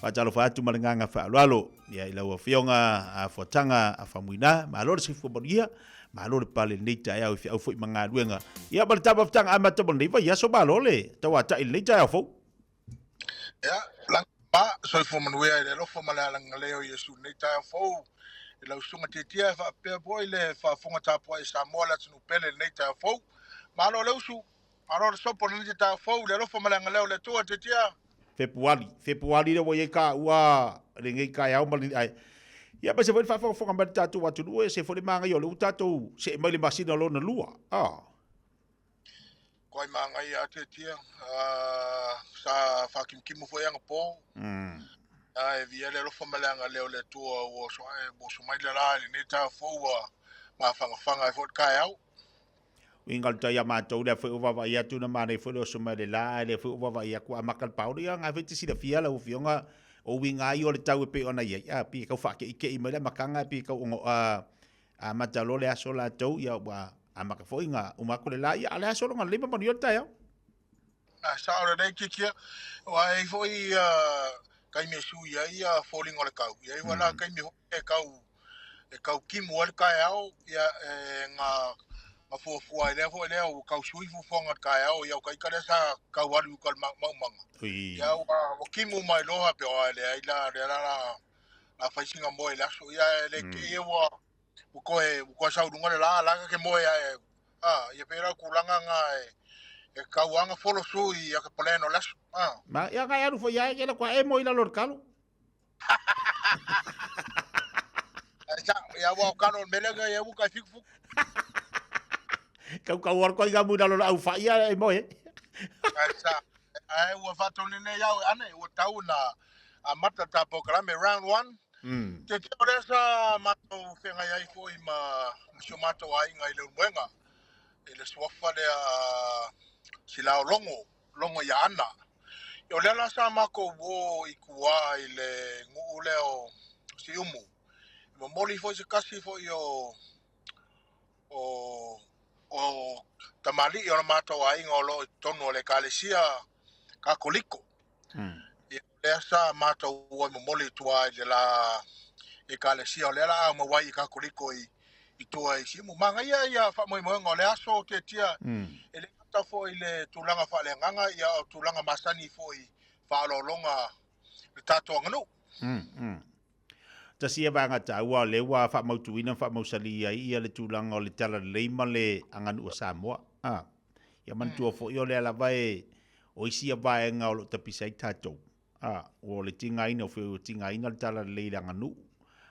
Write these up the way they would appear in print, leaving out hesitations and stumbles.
Faatalofa atu ma le agaga faaaloalo ia i lau Afioga a Fuataga a Faumuina, malo le soifua manuia, malo le pale i lenei taeao i feau foi ma galuega. Ia ma le taumafataga amata mo lenei vaiaso, malo le tauatai i lenei taeao fou. Ia, lagi ma soifua manuia i le alofa ma le alagalei o Iesu i lenei taeao fou. I lau susuga Tiatia e faapea foi le faafofoga tapuai a Samoa le atunuu pele i lenei taeao fou. Malo le usu, malo le sopo i lenei taeao fou i le alofa ma le agalelei o le Atua Tiatia. Fepuali, Fepuali lea ua i ai taua lenei taeao ma lenei, ae ia aemaise foi le faafogafoga mai a le tatou atunuu, e ese foi le manaia o lea ua tatou see mai le masina lona lua. Ah. Koai manaia a Tiatia, sa faakimukimua foi anapo. Ae viia le alofa ma le agalelei o le Atua ua oso mai le la i lenei taeao fou ua mafanafana ai foi le taeao. Uiga o le tai a matou lea foi ua vaavaai atu na manaia foi le oso mai o le la, ae lea foi ua vaavaai atu ua amata le paolo. Ia na foi e te silafia lau Afioga, o uiga lava ia o le tau e pei ona i ai, a pei e tau faakeikei mai le amataga, pei e tau ono amata loa le aso latou, ia ua amata foi ona uma atu le la, ia a o le aso lona lelei ma manuia le taeao. A sao lelei Titia, aua e i ai foi taimi e sui ai foliga o le tau, e i ai foi la taimi foi e tau e tau timu ai le taeao, ia e na na fuafua ai lea foi lea ua tau sui fuafuaga o le taeao, ia o ta ita lea sa tau alu i uka i le maumaga. Ia ua timu mai loa pe o a leai la lea la la la fai sina moe i le aso. Ia e le te i ua ua toe ua toe sau i luga le la la ta te moe ae a ia pei la o le tulaga na e e tau lava ona follow sui ia ka plan o le aso. A. Ma ia na e alu foi lava e kela kua e moe i lalo o le talo. Ia ua o kalo o le mele ia ua kai fiku fuku. Kau kau ar koi ngamu lalo au fa ia e moe. Ai sa ai ua faatonu nei au ane ua tau na amata ta polokalame round 1. Te te o lea sa matou feagai ai foi ma si o matou aiga i Leulumoega i le suafa lea Silao Logo Logo ia Ana. O lea la sa matou o i tua i le nuu lea o Siumu. E momoli foi se tasi foi o o o tamalii o le matou aiga o lo o i totonu o le Ekalesia Katoliko. Ia, o lea sa matou o e momoli i tua i le la Ekalesia, o lea la a maua ai i Katoliko i i tua i Siumu. Manaia ia faamoemoega o le aso Tiatia, e le gata foi i le tulaga faaleagaga, ia o tulaga masani foi faaaloaloga le tatou aganuu. Tasi ia vaega taua o lea ua faamautuina ma faamausali ai ia le tulaga o le talalelei ma le aganuu a Samoa. A, ia manatua foi o lea lava e, o isi ia vaega o lo o tapisa ai tatou. A, ua o le tigaina, ua tigaina le talalelei i le aganuu.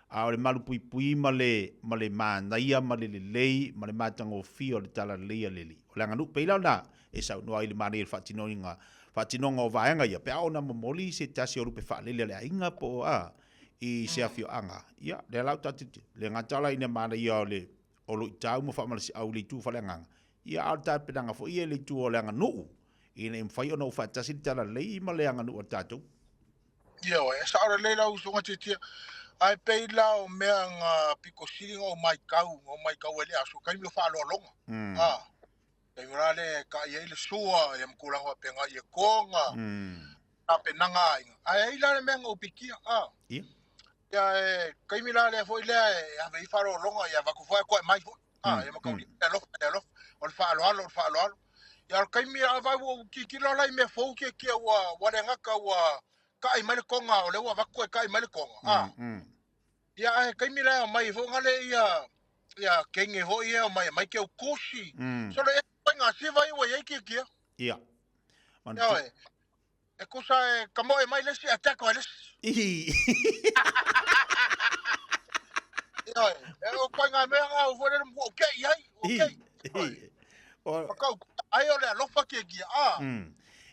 A o le malupuipui ma le, ma le manaia ma le lelei ma le matagofie o le talalelei a le alii. O le aganuu pei la ona e saunoa ai i le manaia o le faatinoina, faatinoga o vaega ia, pe a oo ina momoli se tasi o lupe faalele a le aiga po o a, i se afioaga. Ia, lea la ua tatou tilotilo, le gata la ina manaia o le o luitau ma faamalosiau i le itu faaleagaga, ia a o le tapenaga foi ia i le itu o le aganuu, ina ia mafai ona uufaatasi le talalelei ma le aganuu a tatou. Ioe, e sao lelei lau usoga Tiatia. Ae pei la o mea na pito sili ona ou matau, na ou matau ai i le aso, taimi o faaaloaloga. A, taimi la lea e ta'i ai le sua ia ma tulaga faapena ia toga, tapenaga a aiga. Ae ai la le mea na ou pikia, a. Ia. Ia e taimi la lea foi lea e ave ai faaaloaloga ia avatu foi ae toe aumai foi. A, ia mataulia, le alofa, le alofa, o le faaaloalo, o le faaaloalo. Ia o le taimi a vai ua ou tilotilo la i mea fou Tiatia ua ua le gata ua ta'i mai le toga o lea ua avatu toe ta'i mai le toga. A. Ia ae taimi la e aumai ai foi na le ia ia kenge foi ia e aumai aumai keu kusi. Sole e ituaiga siva ia ua i ai Tiatia. Ia. Ioe. E tusa e kamoe mai le isi ae tackle ai le isi. Ioe, e o ituaiga mea na ua foi lele ua ou kei ai, ua ou kei. Ioe. Makau, ai o le alofa Tiatia, a.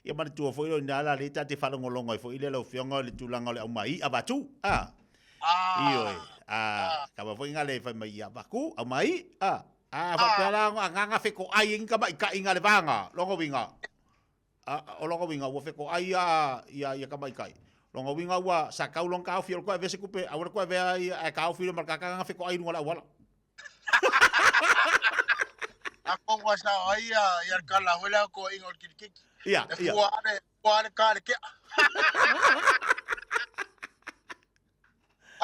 Ia manatua foi o i ina la lea ta te faalogologo ai foi lea lau Afioga o le tulaga o le aumai avatu, a. Ioe, a, kava foi nga le fai mai ia avatu, aumai, a. A faapea la agaga fetoai ai ni tamaitai nga le vaga, lona uiga, A, o lona uiga ua fetoai ia, ia, ia tamaitai. Lona uiga ua sa tau lona taofi o le toe avea se tupe, aua le toe avea ia, ae taofi loa ma le tagata lana fetoai i luga o le auala. Atonu e sao ai ia, ia le tala foi lea o toeaiina o le kilikiti. Ia, E ia. fua lava le, fua lava le ta i le kea.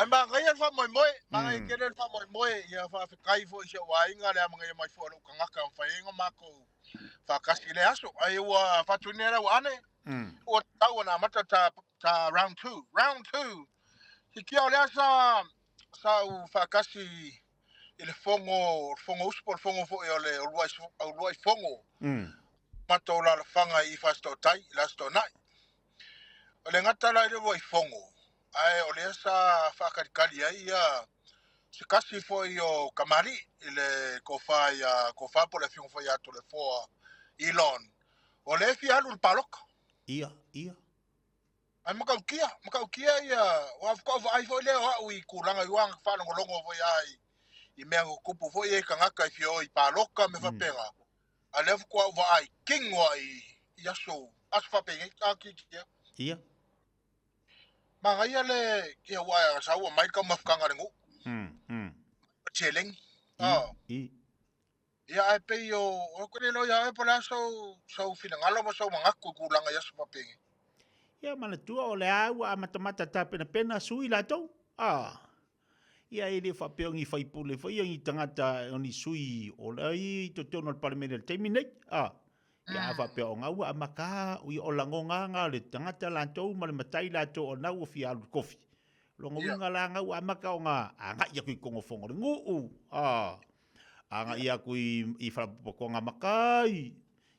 manaia le faamoemoe, manaia tele le faamoemoe, ia faafetai foi i si ou aiga le amanaia mai foi o lou tagata e mafai ai ona matou faatasi i lea aso. Ae ua faatuina lea ua ane, ua tatau ona amata ta, ta round 2. Round 2, sikia o lea sa, sa ou faatasi i le fono, le fono usu po o le fono foi o le uluai fono matou alalafaga i Fasitootai i le Aso Toonai. O le gata la i le uluai fono, ae o lea sa faatalitali ai ia se tasi foi o tamalii i le tofa ia Tofa po o le afioga foi ia Toleafoa Elon, o lea e fia alu i le palota. Ia, ia. Ae matautia, matautia ia, aua faatoa vaai foi lea o au i tulaga i ua faalogologo foi lava i mea na tutupu foi ia i tagata e fia o i palota ma mea faapena. A lea faatoa ou vaai kino lava i aso, aso faapenei, a kikia. Ia. Manaia le, ia aua sa ua mai le taumafataga a le nuu. Seleni. I. Ia ae pei o, ou te le iloa ia oe po o le a sou, sou finagalo ma sou manatu i tulaga i aso faapenei. Ia manatua o le a ua amatamata tapenapena sui latou. Ah. Ia e le faapea o ni faipule foi ia ni tagata o ni sui o la i totonu o le Palemene i le taimi nei. Ah. Ia a faapea o nga ua amata ia o lagoga nga o le tagata latou ma le matai latou o na ua fia alu i le kofi. Lona uiga la nga ua amata ona agai atu i togofono o le nuu. Ah. Agai atu i Faalapotopotoga Matai,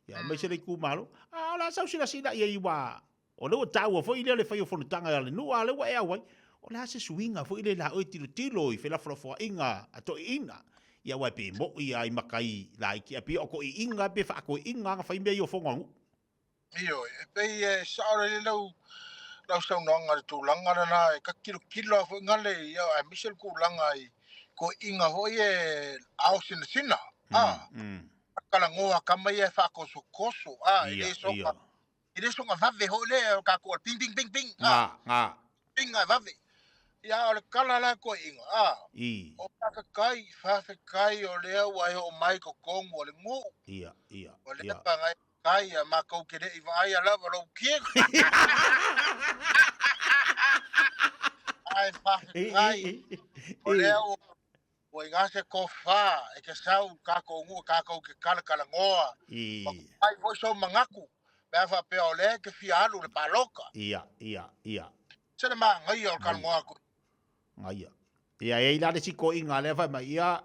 ia aemaise le itumalo. A o le a sau silasila i ai aua o lea ua taua foi lea le fai o fonotaga a le nuu, a o lea ua e auai. O le a se suiga foi lea la oe tilotilo i felafolafoaiga a toeaiina? Ia aua e pei e moi lava i matai laiti, ae pei o toeaiina pe faatoeaiina lava na fai mea ia o fono a nuu. Ioe, e pei e sao lelei lau, lau saunoaga i le tulaga lena, e ta tilotilo lava foi gale, ia, aemaise le tulaga i toeaiina foi e ao sinasina, a, talanoa tama ia e faatosotoso, a, e le soona, e le soona vave foi lea o tatou o le ping, ping, ping, ping, a, ping ae vave. Ia, a o le tala la a toeaiina, a, o faafetai, faafetai o lea ua e oo mai i totonu o le nuu, o lea paga Kai a makou ke leʻi vaaia lava lou kino. Ae faafetai. O lea ua ua iga se tofa e te sau i tatou nuu tatou te talatalanoa. Ma ai foi sou manatu pe a faapea o lea e te fia alu i le palota. Ia, ia, ia. Se le manaia o le talanoa atu. Ngaia. Ia, e i ai la le isi toeaina lea fai mai, ia,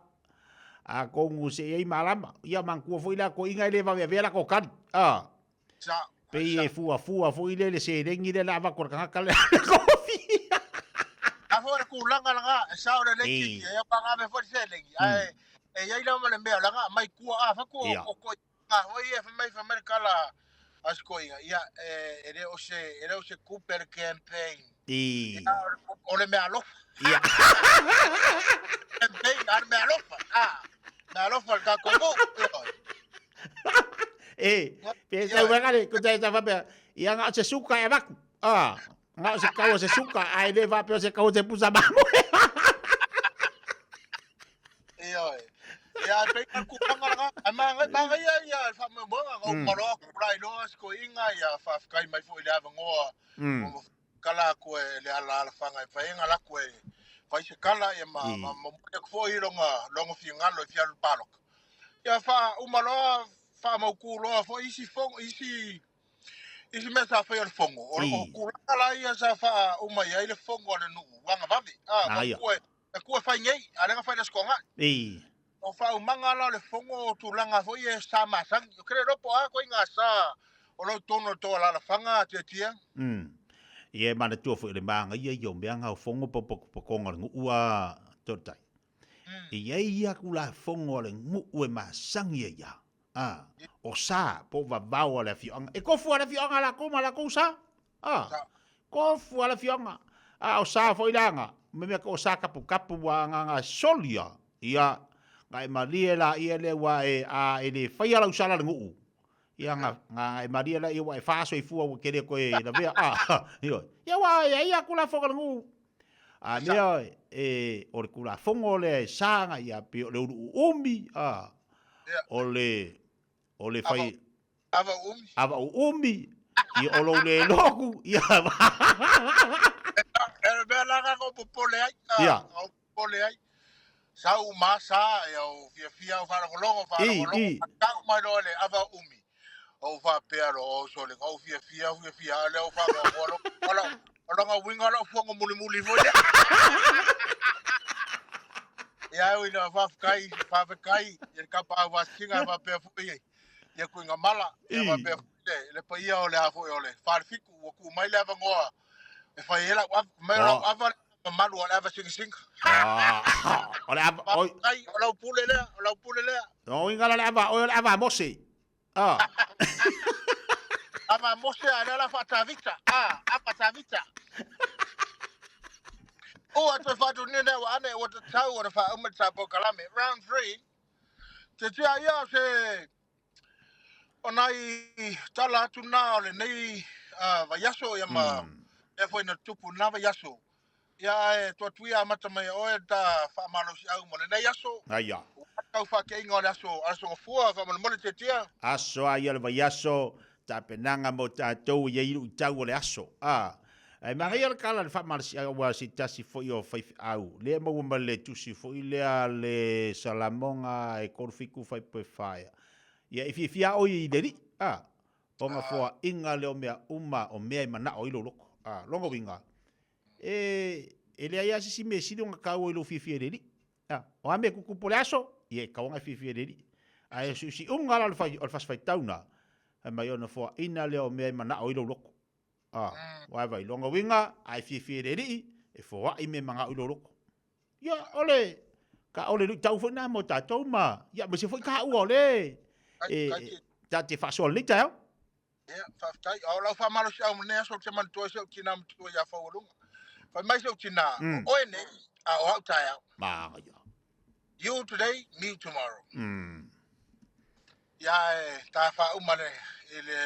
atonu se i ai malama. Ia, manatua foi la toeaina e le vave avea latou tali. A. Sa. Pei e fuafua foi lea le seleni lea o le a avatu e le tagata lea le kofi. A foi le tulaga lena, e sao lelei Kiki, e ao ave foi le seleni, ae e i ai lava le mea leaga aumai tua, a fai atu o toeaiina foi ia fai mai, fai mai le tala a si toeaina, ia, e le o se, e le o se tupe le campaign. Ia, o le meaalofa. Ia. Campaign, a o le meaalofa. A, meaalofa le tatou nuu. E, pe sau vaega le, ko te faapea, ia na o se suka e avatu. A, na o se kau o se suka, ae le faapea o se kau o se pusa mamoe. Ioe. Ia, e pei o le tulaga lena. Ae manaia ia le faamoemoega, na uma loa tulai loa si toeaina, ia faafetai mai foi i le avanoa ua kala atu e le alaalafaga e fai ai ona alu atu e fai se kala, ia ma momoli atu foi lona finagalo e fia alu i le palota. Ia faauma loa, faamautu loa foi isi fono, isi isi mea sa faia o le fono, o tulaga la ia sa faauma i ai le fono a le nuu, ua vave. A, E kua fai nei, a lea na fai le Aso Toonai. O faaumaga la o le fono o tulaga foi ia sa masani. Ou te le iloa po o a ituaiga sa o lo o i totonu o le tou alaalafaga, Tiatia. Ia e manatua foi o le manaia ia o mea na o fono po o potopotoga o le nuu a Toetai. E i ai ia Tulafono a le nuu e masani ai lava. A, o sa po o vavao a le afioaga. E tofu lava le afioaga a latou ma latou sa. A, tofu lava le afioaga. A o sa foi la na, me mea o sa kapukapu ua agaga e soli a. Ia, na e malie laia lea ua e, a e le faia lau sala le nuu. Ia, na, na e malie laia ua e faasoifua ua te le toe lavea. A, ioe. Ia ua e ai a Tulafono a le nuu. A mea e, o le Tulafono lea e sa na ia, pei o le ulu uumi, a, o le, o le fai... Ava uumi. Ava uumi, ia o lou le lotu, ia... E le mea la na ko popole ai, a ou popole ai. Sau ma asa, ia ou fiafia ou faalogologo, faalogologo, tau mai loa le ava o umi. Ou faapea loa, o sole, ou fiafia, ou fiafia, a o lea ua faanoanoa lou, o lau, o lona uiga o lau fuaga mulimuli foi lea. Ia, e ui ina faafetai, faafetai i le Tapaau Vasina e faapea foi ia Tuigamala, ia faapea foi le, le paia o le a foi o le Falefitu ua tuu mai le avanoa e fai ai lau ava, mai o lau ava le mamalu o le ava singasinga. O le ava, oi. Faafetai, o lau pule lea, o lau pule lea. O uiga la le ava, oi o le ava a Mose. Ah. Ava a Mose a lea la faatavita. Ah, ava tavita. Ua toe faatunia nei ua ane ua tatau ona faauma le ta polokalame. Round 3. Te tia ia o se o nai tala atu na o lenei vaiaso ia ma mea foi na tutupu i lena vaiaso. Ia ae tuu atu ia amata mai e oe ta faamalosiau mo lenei aso. Aia. Ua tau faateaiga o le aso aso gafua faamolemole Tiatia. Aso a ia o le vaiaso, tapenaga mo tatou e i ai luitau o le aso. A. Ae manaia le tala i le faamalosiau aua se tasi foi o faifeau lea e maua mai le tusi foi lea le Salamoga e 37 fuaiupu 4. Ia e fiafia lava oe i le Alii. A. Ona foaiga lea o mea uma o mea e manao ai lou loto. A. Lona uiga, e, e leai lava se isi mea e sili ona taua i lou fiafia i le Alii. A, o a mea e tutupu o le aso, ia e tatau ona e fiafia i le Alii. Ae o siusiuga la o le, fai, o le fasi faitau na, fai mai ona foaiina lea o mea e manao ai lou loto. A, ua e vaai, lona uiga, a e fiafia i le Alii, e foai mea e manao i lou loto. Ia, o le, ka, o le luitau foi lena mo tatou ma, ia, aemaise foi taua o le, e, e, ta te faasoa i lenei taeao. Ia, faafetai. A o lau faamalosiau mo lenei aso, ou te manatua ai si ou tinā matua ia Faualuga. Fai mai si ou tinā, o oe nei, a o au taeao. Manaia. You today, me tomorrow. Ia, e ta faauma le, i le,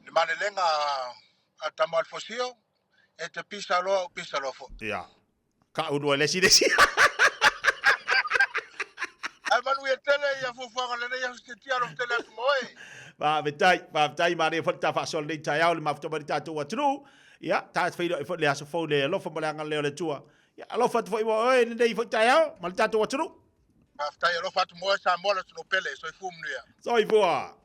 le malelega a Tama o le Fosio, e te pisa loa, ou pisa loa foi. Ia. Ka ulua le isi le isi. Ae manuia tele ia fuafuaga lenei aso tiatia alofa tele atu ma oe. Faafetai, faafetai manaia foi le ta faasoa lenei taeao le mafuta mai le tatou atunuu. Ia, ta feiloai foi le aso fou le alofa ma le agalelei o le Atua. Ia, alofa atu foi ma oe lenei foi taeao ma le tatou atunuu. Faafetai, alofa atu ma oe Samoa le atunuu pele. Soifua manuia. Soifua.